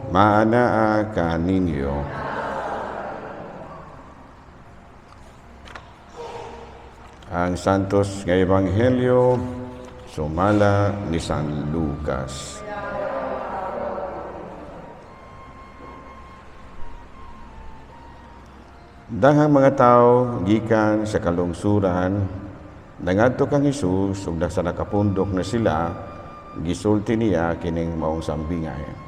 Maanaa kaninyo. Ang Santos nga Ebanghelyo sumala ni San Lucas. Daghang mga tawo gikan sa kalungsuran nangadto kang Hesus, ug sa nakapundok na sila, gisulti niya kining maong sambingay.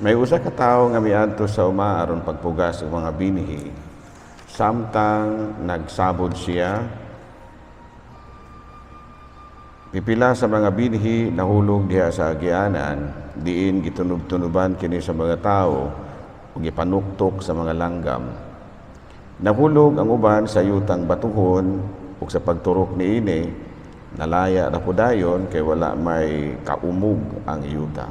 May usa ka tawo nga miadto sa uma aron pagpugas og mga binhi. Samtang nagsabod siya, pipila sa mga binhi nahulog diha sa agianan, diin gitunob-tunoban kini sa mga tawo ug gipanuktok sa mga langgam. Nahulog ang uban sa yutang batuhon, ug sa pagturok niini nalaya ra dayon kay wala may kaumog ang yuta.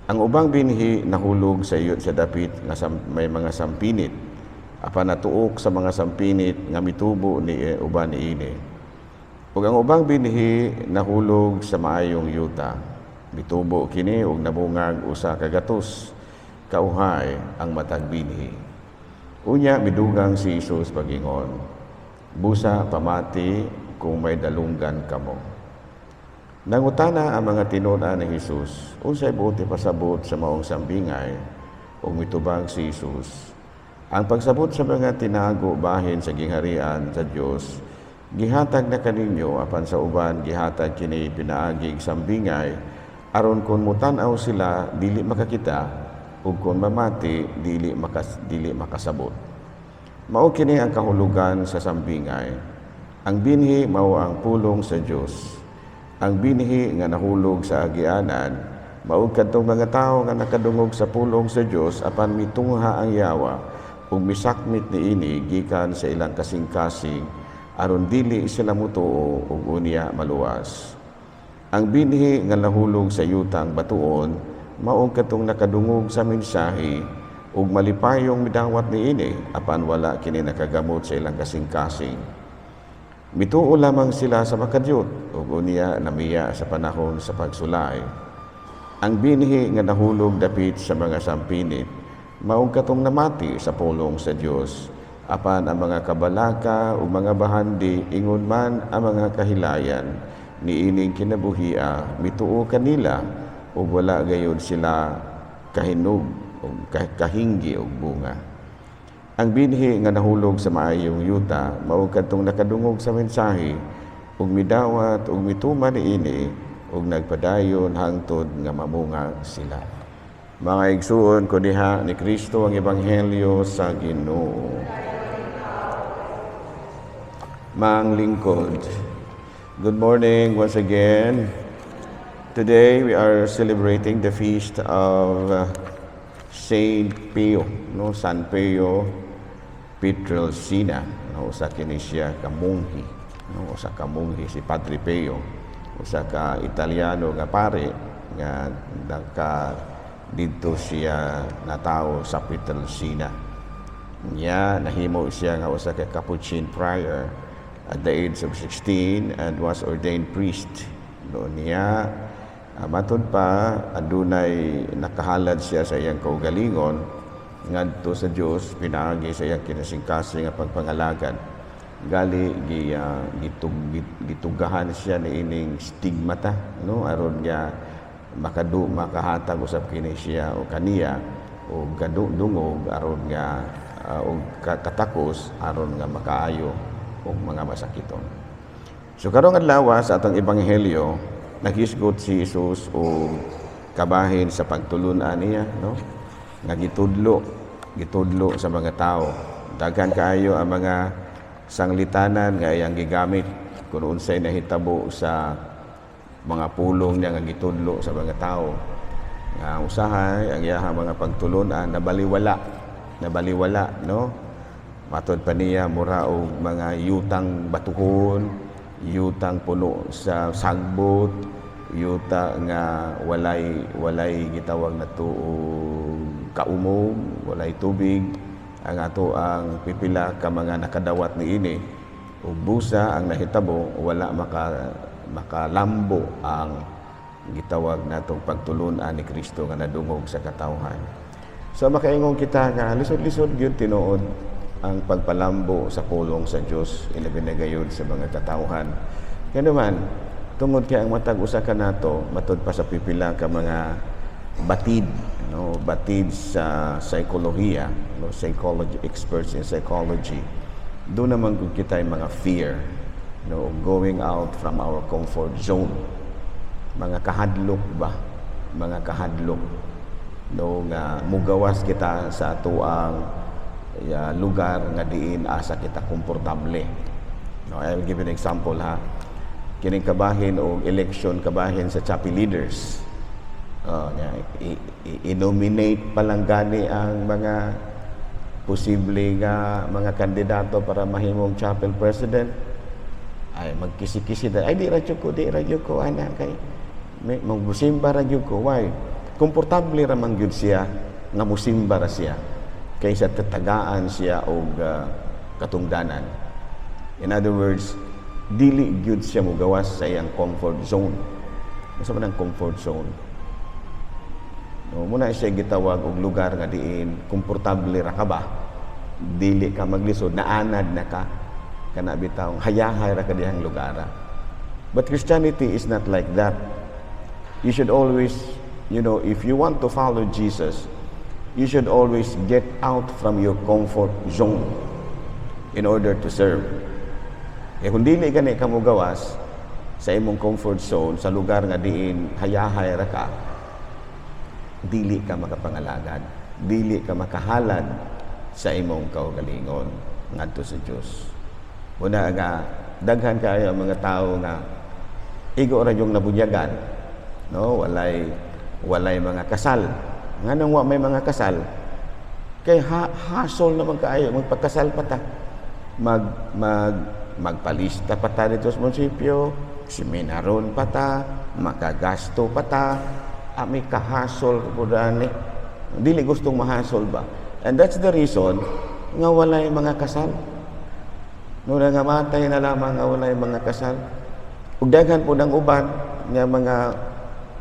Ang ubang binhi nahulog sa sa dapit nga may mga sampinit, apan natuok sa mga sampinit nga mitubo ni uban niini. Ug ang ubang binhi nahulog sa maayong yuta. Mitubo kini ug nabungag 100 kauhay ang matag binhi. Unya midugang si Hesus pagingon, "Busa pamati kung may dalunggan kamo." Nangutana ang mga tinud-an ni Hesus, "Unsay buot ipasabot sa maong sambingay?" Ug mitubag si Hesus, "Ang pagsabot sa mga tinago bahin sa gingharian sa Dios gihatag na kaninyo, apan sa uban gihatag kini pinaagig sambingay, aron kon mutan-aw sila dili makakita, ug kon mamati dili makasabot. Mao kini ang kahulugan sa sambingay. Ang binhi mao ang pulong sa Dios. Ang binhi nga nahulog sa agianan mao kadtong mga tawo nga nakadungog sa pulong sa Dios, apan mitungha ang yawa ug misakmit niini gikan sa ilang kasing-kasing, aron dili sila mutuo ug unya maluwas. Ang binhi nga nahulog sa yutang batuon mao kadtong nakadungog sa mensahe ug malipayong midawat niini, apan wala kini nakagamot sa ilang kasing-kasing. Mituo lamang sila sa makadyot ug unya namiya sa panahon sa pagsulay. Ang binhi nga nahulog dapit sa mga sampinit mao katong namati sa pulong sa Dios, apan ang mga kabalaka ug mga bahandi, ingon man ang mga kahilayan niining kinabuhia, mituo kanila ug wala gayud sila kahinog ug kahinggi og bunga. Ang binhi nga nahulog sa maayong yuta mao kadtong nakadungog sa mensahe ug midawat ug mituman niini ug nagpadayon hangtod nga mamunga sila." Mga igsuon ko diha ni Kristo, ang ebanghelyo sa Ginoo. Mang lingkod. Good morning once again. Today we are celebrating the feast of Saint Pio, no, San Pio Pietrelcina, no, usa kini siya ka monghe, no, usa ka monghe si Padre Pio, usa ka Italiano nga pare nga naka didto siya natawo sa Pietrelcina. Nya nahimo siya nga usa ka Capuchin friar at the age of 16 and was ordained priest. No, niya matud pa adunay nakahalad siya sa iyang kaugalingon ngadto sa Dios pinaagi sa iyang kinasingkasing nga pagpangalagad. Gali gitugahan siya niining stigmata, no, aron nga makahatag usab kini siya o kaniya og kadungog aron nga og katakos aron nga makaayo og mga masakiton. So karong adlaw sa atong ebanghelyo, naghisgot si Jesus og kabahin sa pagtulun-an niya, no, nga gitudlo sa mga tao. Daghan kaayo ang mga sanglitanan nga iyang gigamit kung unsay nahitabo sa mga pulong niya nga gitudlo sa mga tao. Nga usahay ang iyang mga pagtulun-an nabaliwala, no? Matod pa niya mura og mga yutang batuhon, yutang puno sa sagbot, yuta nga walay gitawag na og kaumog, walay tubig. Ang ato ang pipila ka mga nakadawat niini ug busa ang nahitabo, wala makalambo ang Gitawag natong pagtulun-an ni Kristo nga nadungog sa katawhan. So makaingon kita nga lisod-lisod gyud tinuod ang pagpalambo sa pulong sa Dios, ilabi na gayud sa mga katawhan. Kaya naman, tungod kay ang matag usa ka nato, matud pa sa pipila ka mga batid, no, batid sa psikolohiya, no, psychology, experts in psychology, duna man gud kita mga fear, no, going out from our comfort zone, mga kahadlok ba, mga kahadlok, no, nga mugawas kita sa atoang ya, lugar nga diin asa kita komportable, no? I will give you an example ha. Kining kabahin og election, kabahin sa chapel leaders. Oh, nya, i-nominate pa lang gani ang mga posible nga mga kandidato para mahimong chapel president, ay magkisi-kisi da, "Ay, di ra jud ko, di ra jud ko ana, kay may magmusimba ra jud ko." Why? Komportable ra man gyud siya nga musimba ra siya kaysa tatagaan siya og katungdanan. In other words, dili gyud siya mugawas sa iyang comfort zone. Asa man ang comfort zone, no? Muna siya gitawag og lugar nga diin komportable ra ka ba, dili ka maglisod, naanad na ka, kana bitawng hayahay ra ka dihang lugar. But Christianity is not like that. You should always, if you want to follow Jesus, you should always get out from your comfort zone in order to serve. Eh kung dili gani ka mogawas sa imong comfort zone, sa lugar nga diin hayahay ra ka, dili ka makapangalagad, dili ka makahalad sa imong kaugalingon ngadto sa Dios. Muna nga daghan kaayo ang mga tao nga igo ra yung nabunyagan, no, walay mga kasal. Nganong wa may mga kasal? Kay hasol naman kaayo magpakasal pa ta. Mag mag magpalista pa ta dito sa munisipyo, seminaron pa ta, makagasto pa ta, ami kahasol pud ani. Dili gustong mahasol ba? And that's the reason nga walay mga kasal. No, nga matay na lamang nga walay mga kasal. Ug daghan pud ang uban nga mga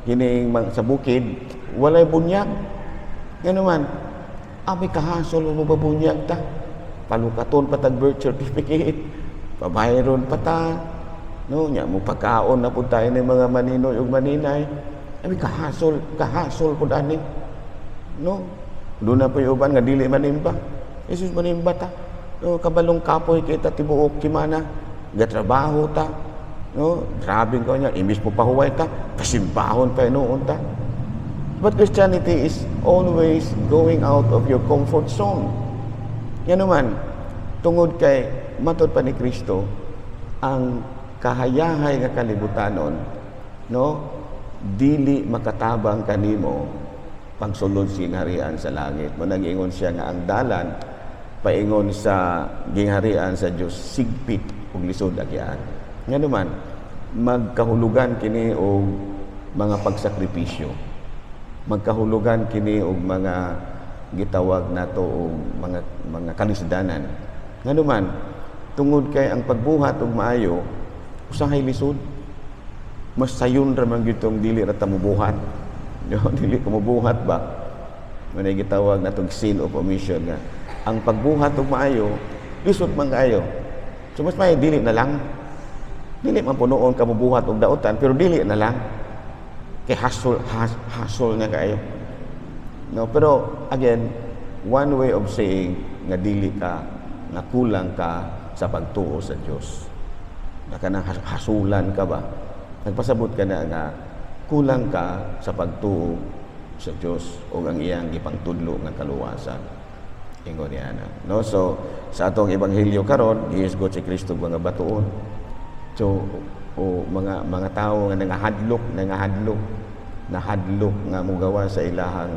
kining sa bukid walay bunyag. Ngano man? Ami kahasol mo babunyag ta. Palukaton pa tag birth certificate, pabayron pa ta. No, nya mo pagkaon na pud tayo ng mga maninoy ug maninay. Ami kahasol, kahasol pud ani. No? Duna pa yung uban nga dili manimba. Jesus, manimba ta. No, kabalong kapoy kita tibuok kimana. Gatrabaho ta. No, grabe ko niya, imbis mo pahuway ta, pasimbahon pa noon ta. But Christianity is always going out of your comfort zone. Yan naman, tungod kay matod pa ni Kristo, ang kahayahay nga kalibutanon, no, dili makatabang kanimo pagsulod sa gingharian sa langit. Mo nag-ingon siya nga ang dalan paingon sa gingharian sa Dios sigpit ug lisod agian. Nga naman, magkahulugan kini og mga pagsakripisyo. Magkahulugan kini og mga gitawag nato og mga kalisdanan. Nga naman, tungod kay ang pagbuhat og maayo usahay lisod. Mas sayon ra man gyud tong dili ra ta mobuhat. No, dili ka mobuhat ba? Mao gitawag natong sin of omission, nga ang pagbuhat og maayo lisod man kaayo. So mas may dili na lang. Dili man punoon ka mobuhat og dautan, pero dili na lang. Kay hasol hasol nga kaayo. No, pero again, one way of saying nga dili ka, nga kulang ka sa pagtuo sa Dios. Na kanang hasulan ka ba? Nagpasabot ka na nga kulang ka sa pagtuo sa Dios o ang iyang gipangtudlo nga kaluwasan. Ingon niya na. No? So, sa atong ebanghelyo karon, gihisgot si Kristo mga batuon. So, o mga tao nga nangahadlok, nahadlok nga mugawa sa ilahang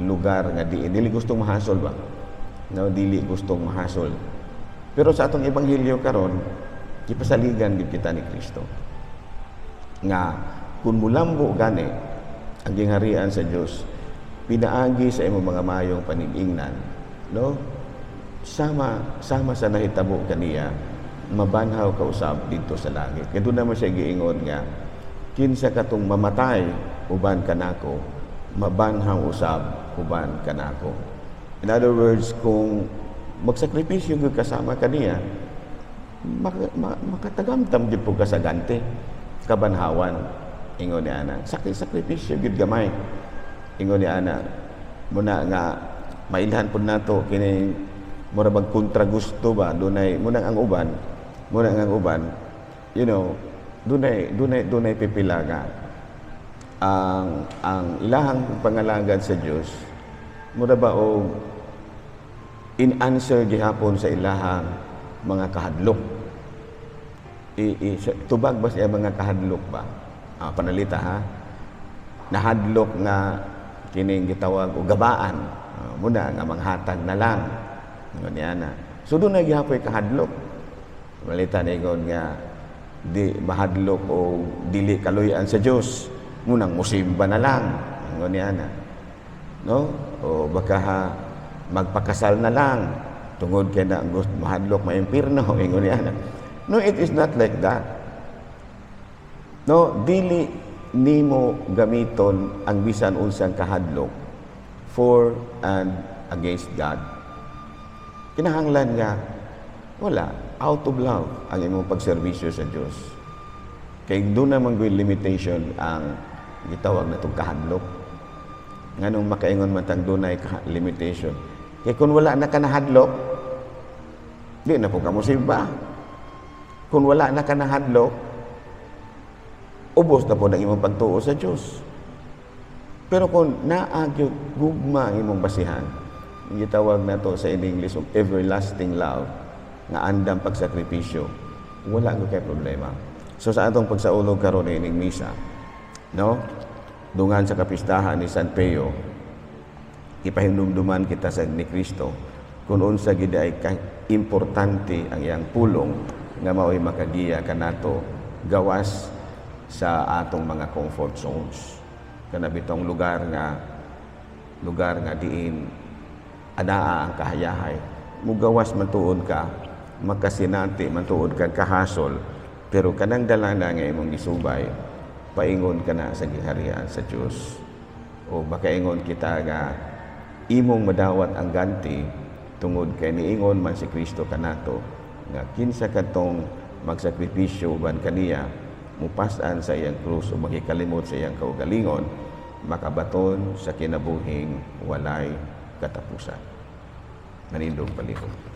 lugar nga di dili gustong mahasol ba? No, dili gustong mahasol. Pero sa atong ebanghelyo karon, gipasaligan gid kita ni Kristo nga kung mulambo gani ang gingharian sa Dios pinaagi sa imong mga mayong panigingnan, no, sama sama sa nahitabo kaniya, mabanhaw ka usab didto sa langit. Kay duna man siya giingon nga kinsa katong mamatay uban kanako, mabanhaw usab uban kanako. In other words, kung magsakripisyo gyud kasama kaniya, makatagamtam gyud pud ka sa ganti, kabanhawan. Ingon ni ana. Sakripisyo gyud gamay. Ingon ni ana. Muna nga mailhan pud nato kini, mura bag kontra gusto ba. Dunay muna ang uban dunay pipila nga ang ilahang pangalagad sa Dios mura ba og in answer gihapon sa ilahang mga kahadlok, tubag ba siya mga kahadlok ba? Ah, panalita ha, nahadlok nga kining gitawag og gabaan. Ah, muna nga manghatag na lang, ingon niya na. So dunay gihapoy kahadlok. Malita ningon nga di mahadlok o dili kaluyan sa Dios, munang musimba na lang, ingon niya na, no? O baka ha, magpakasal na lang tungod kay na gusto mahadlok maimpirno, ingon niya na. No, it is not like that, no? Dili nimo gamiton ang bisan unsang kahadlok for and against God. Kinahanglan nga wala, out of love ang imong pagserbisyo sa Dios, kay duna man gyud limitation ang gitawag natong kahadlok. Nganong makaingon man tang dunay limitation? Kay kung wala na ka nahadlok, di na pud ka mosimba. Kung wala na ka nahadlok, ubos na pud ang imong pagtuo sa Dios. Pero kung naa gyud gugma ang imong basihan, gitawag nato sa in English og everlasting love nga andam pagsakripisyo, wala gyud kay problema. So sa atong pagsaulog karon ining misa, no? Dungan sa kapistahan ni San Pio, ipahinumduman kita sa ni Kristo kung unsa gid ay ka importante ang iyang pulong nga mao'y makagiya kanato gawas sa atong mga comfort zones, kana bitong lugar nga diin anaa ang kahayahay. Mugawas man tuod ka, makasinati man tuod ka kahasol, pero kanang dala na nga imong gisubay, paingon ka na sa giharian sa Dios. O makaingon kita nga imong madawat ang ganti tungod kay niingon man si Kristo kanato nga kinsa kadtong magsakripisyo uban kaniya, mupas-an sa iyang krus o makikalimot sa iyang kaugalingon, makabaton sa kinabuhing walay katapusan. Manindog palihog.